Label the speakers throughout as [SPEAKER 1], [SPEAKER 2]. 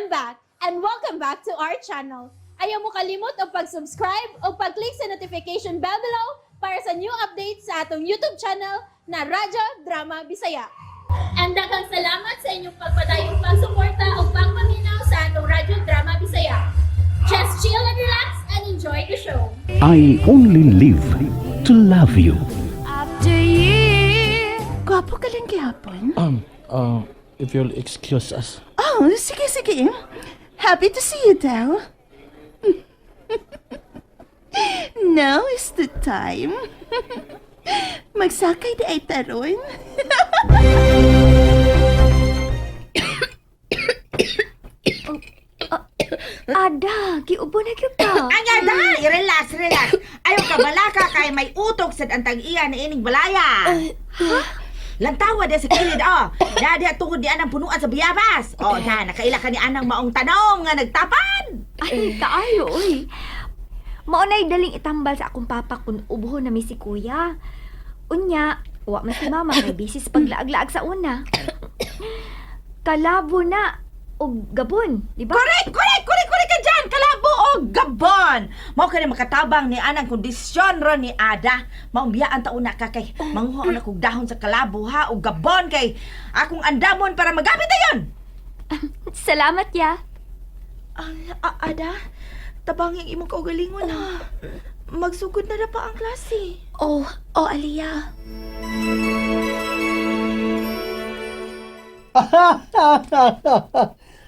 [SPEAKER 1] I'm back and welcome back to our channel. Ayaw mo kalimot og pag-subscribe o pag-click sa notification bell below para sa new updates sa atong YouTube channel na Radyo Drama Bisaya. And daghang salamat sa inyong pagpadayong pagsuporta o pagpaminaw sa atong Radyo Drama Bisaya. Just chill and relax and enjoy the show.
[SPEAKER 2] I only live to love you.
[SPEAKER 3] After years.
[SPEAKER 4] Gwapo ka lang gihapon.
[SPEAKER 5] If you'll excuse us.
[SPEAKER 4] Oh, sige, sige. Happy to see you, daw. Now is the time. Magsakay diay ta ron.
[SPEAKER 3] Ada, giubo na gyud ka.
[SPEAKER 6] Ang ada, relax, relax. Ayaw ka balaka kay may utok sad ang tag-iya na ining balaya. Ha? Lantawa dia sa kilid, oh. Na diha tungod ni anang punuan sa biyabas. Oh, na nakaila ka ni anang maong tanong nga nagtapad.
[SPEAKER 3] Ay, kaayo, oy. Mao na'y daling itambal sa akong papa kung ubo na mi si kuya. Unya, wa man si mama kay busy sa paglaag-laag sa una. Kalabo na og gabon, di ba?
[SPEAKER 6] Correct, correct, correct, correct ka dyan. Kalabo o gabon. Mao ka ni makatabang ni anang kondisyon ron ni Ada. Maong biyaan taon na ka kay manguha na kog dahon sa kalabo ha o gabon kay akong andamon para magamit ayon.
[SPEAKER 3] Salamat ya.
[SPEAKER 6] Ay, Ada, tabang yung imong kaugalingon ha. Magsugod na na pa ang klase.
[SPEAKER 3] Oh, oh Aliyah.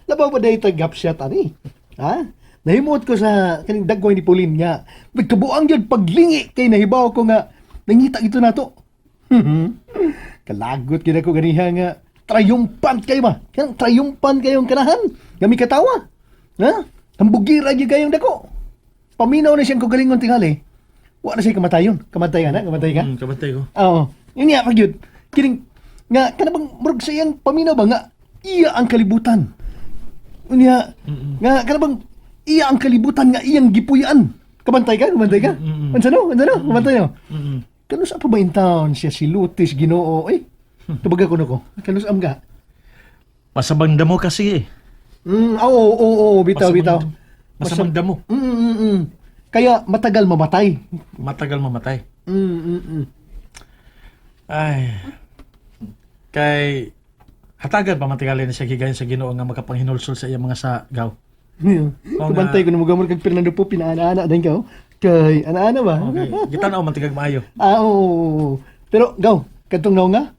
[SPEAKER 7] Labaw ba dahil gap shot ani? Ha? Nahimuot ko sa kaning dagway ni Pauline nga. Nagkabuang yun paglingi kay nahibaw ko nga nangita ito nato. Kalagot gid ako ganiha nga triumphant kayo ba? Kanang triumphant kayong kanahan. Nga katawa. Ha? Hambugira gyud kayong dako. Paminaw na siyang kagalingon tingali. Wa na siya kamatayon. Kamatay ka na, kamatay ka.
[SPEAKER 5] Kabantay ko.
[SPEAKER 7] Oo. Yun nga, pag yun. Kining, nga, kana bang, murag sa iyang paminaw ba nga, iya ang kalibutan. Unya, nga, kana bang, iya ang kalibutan nga iyang gipuyan. Kabantay ka? Kabantay ka? Unsa no? Unsa no? Kabantay no? Kanus pa ba in town siya si Lutis Ginoo? Eh, tubaga ko na ko. Kanus am ka?
[SPEAKER 5] Masabang damo kasi eh.
[SPEAKER 7] Oo, oo, oo, bitaw, bitaw.
[SPEAKER 5] Masamang damo.
[SPEAKER 7] Kaya matagal mamatay.
[SPEAKER 5] Matagal mamatay.
[SPEAKER 7] Mm.
[SPEAKER 5] Ay. Kay hatagan pa matigali na siya gigayon sa Ginoo nga makapanghinulsol sa iyang mga sagaw. Oo
[SPEAKER 7] Kabantay
[SPEAKER 5] nga.
[SPEAKER 7] ko na mugamor kag Fernando po, pinaana-ana din ka, oh. Kay, ana-ana ba?
[SPEAKER 5] Okay. Gitan-aw man tigag maayo.
[SPEAKER 7] Ah, oo, oo, oo. Pero, gaw, kadtong naw nga,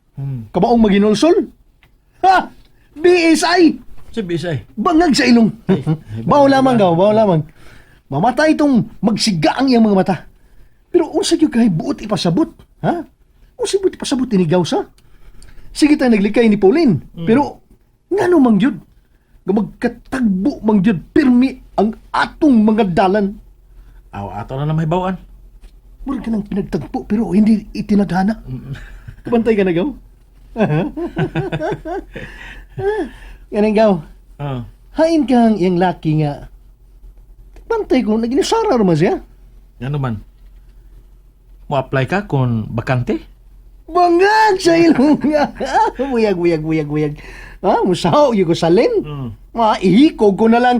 [SPEAKER 7] kabaong maginulsol. Ha! BSI!
[SPEAKER 5] Si BSI.
[SPEAKER 7] Bangag sa ilong.
[SPEAKER 5] Ay,
[SPEAKER 7] Bawo lamang, gaw, bawo lamang. Mamatay itong magsiga ang iyang mga mata. Pero unsa gyud kay buot ipasabot, ha? Unsa buot ipasabot ini gaw sa? Sige ta naglikay ni Pauline, pero ngano man gyud? Nga magkatagbo man gyud pirmi ang atong mga dalan.
[SPEAKER 5] Aw, ato na lang mahibaw-an.
[SPEAKER 7] Murag ka ng pinagtagpo pero hindi itinadhana. Kabantay ka na, gaw? Yan ang gaw.
[SPEAKER 5] Oo.
[SPEAKER 7] Hain kang iyang laki nga. Bantay ko, naginisara naman siya.
[SPEAKER 5] Ngano man? Mo-apply ka kung bakante?
[SPEAKER 7] Bangag sa ilong nga. Buyag, buyag, buyag, buyag. Ha, musaw, yung ko salin. Maihikog ko na lang.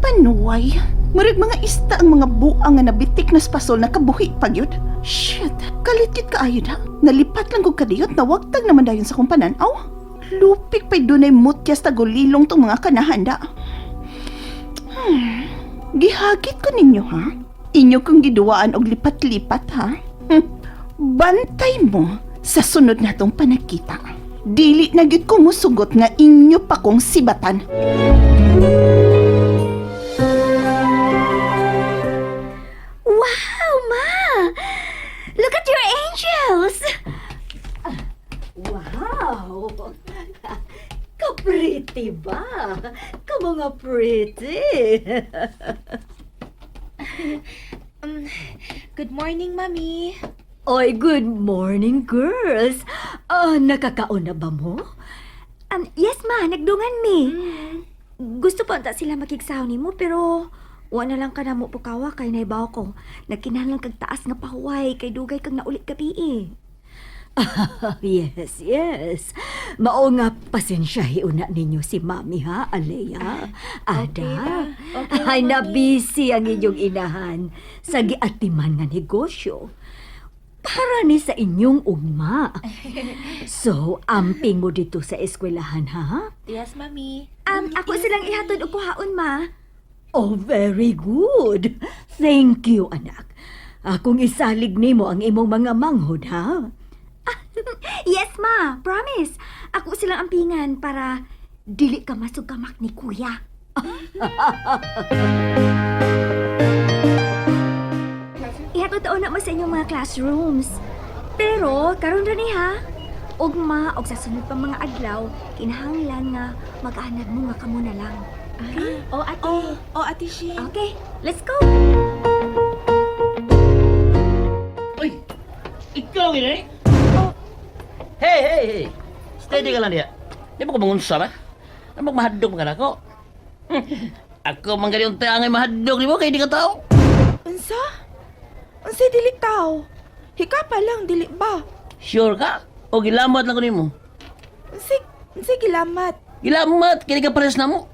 [SPEAKER 4] Panuway. Murag mga ista ang mga buang nga nabitik na spasol na kabuhi pagyud. Shit, kalitkit kaayo na. Nalipat lang kog kadiyot na wagtag naman dayon sa kong pananaw. Lupik pa'y dunay mutyas tagulilong tong mga kanahanda. Gihagit ko ninyo ha. Inyo kong giduwaan og lipat-lipat ha. Bantay mo sa sunod natong panagkita. Dili na gyud ko musugot nga inyo pa kong sibatan.
[SPEAKER 3] Wow, ma! Look at your angels!
[SPEAKER 8] Wow! Ka-pretty ba? Ka mga pretty!
[SPEAKER 1] Good morning, Mami.
[SPEAKER 8] Oy, good morning, girls! Ah, nakakaon na ba mo?
[SPEAKER 3] Yes, ma, nagdungan mi. Gusto pa unta sila makigsaw nimo pero wa na lang ka na mo pukawa kay naibaw ko. Nagkinahanglan kag taas nga pahuway kay dugay kag naulit gabi eh.
[SPEAKER 8] Yes. Mao nga pasensya una ninyo si Mami ha, Alea. Ada.
[SPEAKER 3] Okay
[SPEAKER 8] Ay,
[SPEAKER 3] lang, Mami.
[SPEAKER 8] nabisi ang inyong inahan sa giatiman nga negosyo. Para ni sa inyong ugma. So, amping mo dito sa eskwelahan, ha?
[SPEAKER 6] Yes, Mami.
[SPEAKER 3] Ako silang ihatod og kuhaon, ma.
[SPEAKER 8] Oh, very good. Thank you, anak. Akong isalig nimo ang imong mga manghod, ha?
[SPEAKER 3] Yes, ma. Promise. Ako silang ampingan para dili ka masugamak ni kuya. Ihatod taon na mo sa inyong mga classrooms. Pero karon ra ni ha. Ugma og sa sunod pa mga adlaw, kinahanglan nga mag-anad mo nga kamo na lang. Okay?
[SPEAKER 1] Oh, ate.
[SPEAKER 6] Oh, oh, Ate Shin.
[SPEAKER 3] Okay, let's go.
[SPEAKER 9] Uy! Ikaw gini? Hey, hey, hey! Steady ka lang diya. Di ba ko mangunsa ba? Ano bang mahadlok man ka nako? Ako man gani unta angay mahadlok nimo kay di ka tao.
[SPEAKER 10] Unsa? Unsa dili tao? Hika pa lang dili ba?
[SPEAKER 9] Sure ka? O gilamat lang ko nimo.
[SPEAKER 10] Unsa unsa gilamat?
[SPEAKER 9] Gilamat kay di ka pares namo.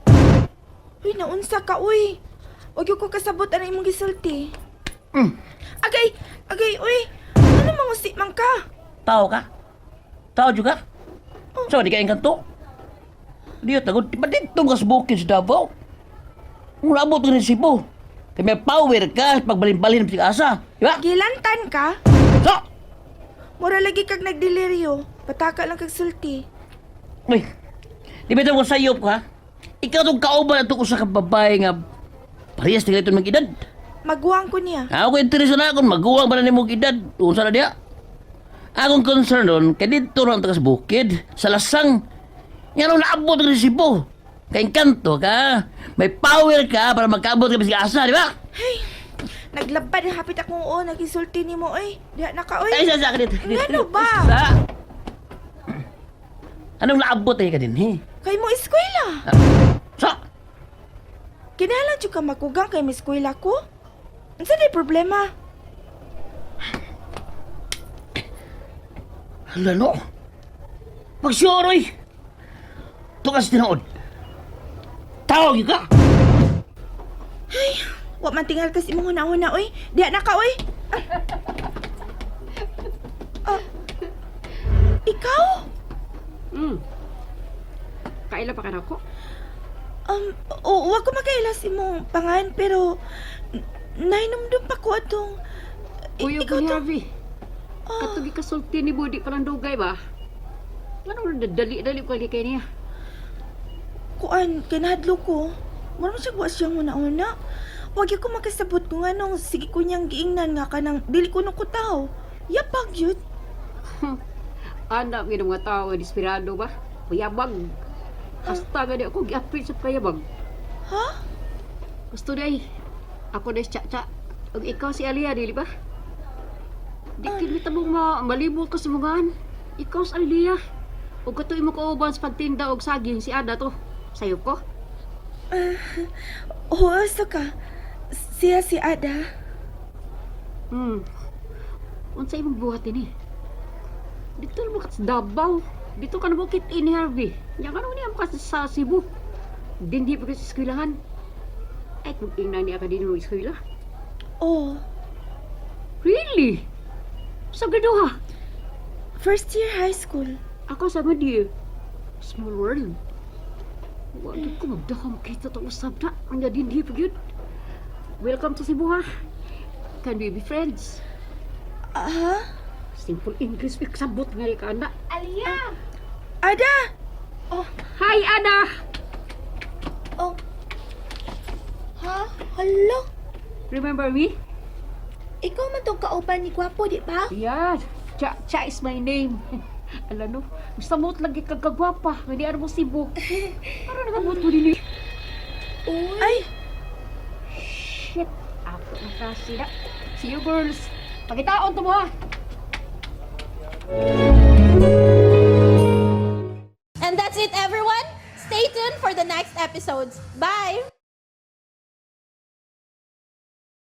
[SPEAKER 10] Uy, naunsa ka uy. Wag gyud ko kasabot ana imong gisulti. Agay, agay uy. Ano mangusi man ka?
[SPEAKER 9] Tao ka? Tao juga? So, di ka engkanto? Diyo, tagod, di ba dito ka sa bukid sa Davao? Kung naabot ka ni Cebu, kay may power ka pagbalin-balin sa asa. Di ba?
[SPEAKER 10] Gilantan ka?
[SPEAKER 9] So,
[SPEAKER 10] Mura lagi kag nagdeliryo. Pataka lang kag sulti.
[SPEAKER 9] Uy, di ba ito ko sayop ka? Ikaw itong kauban at usa ka babae nga parehas na ganito mag edad.
[SPEAKER 10] Maguwang ko niya.
[SPEAKER 9] Ako interesa na akong maguwang ba na nimo edad? Unsa na diya? Akong concern doon, kay dito lang ta sa bukid, sa lasang. Nga nung naabot ka sa Cebu. Kay engkanto ka, may power ka para magkaabot ka sa asa, di ba?
[SPEAKER 10] Naglabad ang hapit akong oo nagisulti nimo oy. Diha na ka oy.
[SPEAKER 9] Ay, sa akin dito.
[SPEAKER 10] Ngano ba?
[SPEAKER 9] Sa. Anong naabot ay ka din, he?
[SPEAKER 10] Kay mo eskwela.
[SPEAKER 9] Sa!
[SPEAKER 10] Kinahanglan jud ka makugang kay mo eskwela ko? Unsa day problema?
[SPEAKER 9] Hala no. Pagsioroy. Tukas tinood. Tawag yun ka.
[SPEAKER 10] Wa man tingal kas imong huna-huna oy. Diha na ka oy. Ah. Ah. Ikaw?
[SPEAKER 11] Kaila pa ka na ko?
[SPEAKER 10] O, wa ko makaila sa imong pangan pero nahinumdum pa ko atong
[SPEAKER 11] Kuya
[SPEAKER 10] ikaw
[SPEAKER 11] ko ni
[SPEAKER 10] to.
[SPEAKER 11] Harvey.
[SPEAKER 10] Ah,
[SPEAKER 11] Katugi kasulti ni Budi palang dugay ba? Ano dali-dali ko kay niya?
[SPEAKER 10] Kuan kinahadlo ko. Mura man siya wa siyang huna-huna. Wa gyud ko makasabot kung anong sige ko niyang giingnan nga kanang dili ko no ko tao. Yapag yun.
[SPEAKER 11] Anak nga mga tao, desperado ba? Payabag. Hasta gani ako giapil sa payabag.
[SPEAKER 10] Ha?
[SPEAKER 11] Gusto day. Ako na si Cha-Cha. Ug ikaw si Alia, dili ba? Di kini tabong ma malibot ka sa mga. Ikaw si Alia. Ug kato imo kauban sa pagtinda og saging si Ada to. Sayo ko.
[SPEAKER 10] Oo, asa ka. Siya si Ada.
[SPEAKER 11] Unsa imong buhat ini? Dito mo ka sa Davao. Dito ka na mo kit ni Harvey. Nya kanu niya mo ka sa Cebu. Dindi pa ka sa eskwelahan. Ay, kung ingnan niya ka din mo eskwela.
[SPEAKER 10] Oh,
[SPEAKER 11] Really? Sa gaduha?
[SPEAKER 10] First year high school.
[SPEAKER 11] Ako sa Madi. Small world. Wala ko magdahom kita itong usab na. Ang dindi pa yun. Welcome to Cebu, ha? Can we be friends?
[SPEAKER 10] Ah?
[SPEAKER 11] Simple English, sabot nga rin ka, anak.
[SPEAKER 1] Aliyah!
[SPEAKER 10] Ada!
[SPEAKER 11] Hi, Ana!
[SPEAKER 10] Oh. Ha? Hala?
[SPEAKER 11] Remember me?
[SPEAKER 10] Ikaw man tong kauban ni Gwapo, di ba?
[SPEAKER 11] Yeah, Cha, Cha is my name. Alam no, gusto mo lagi kag kagwapa, hindi ano mo Cebu. Ano nakabot mo din?
[SPEAKER 10] Ay,
[SPEAKER 11] Shit, ako na kasi na. See you, girls. Pagkitaon to mo ha.
[SPEAKER 1] And that's it, everyone. Stay tuned for the next episodes. Bye!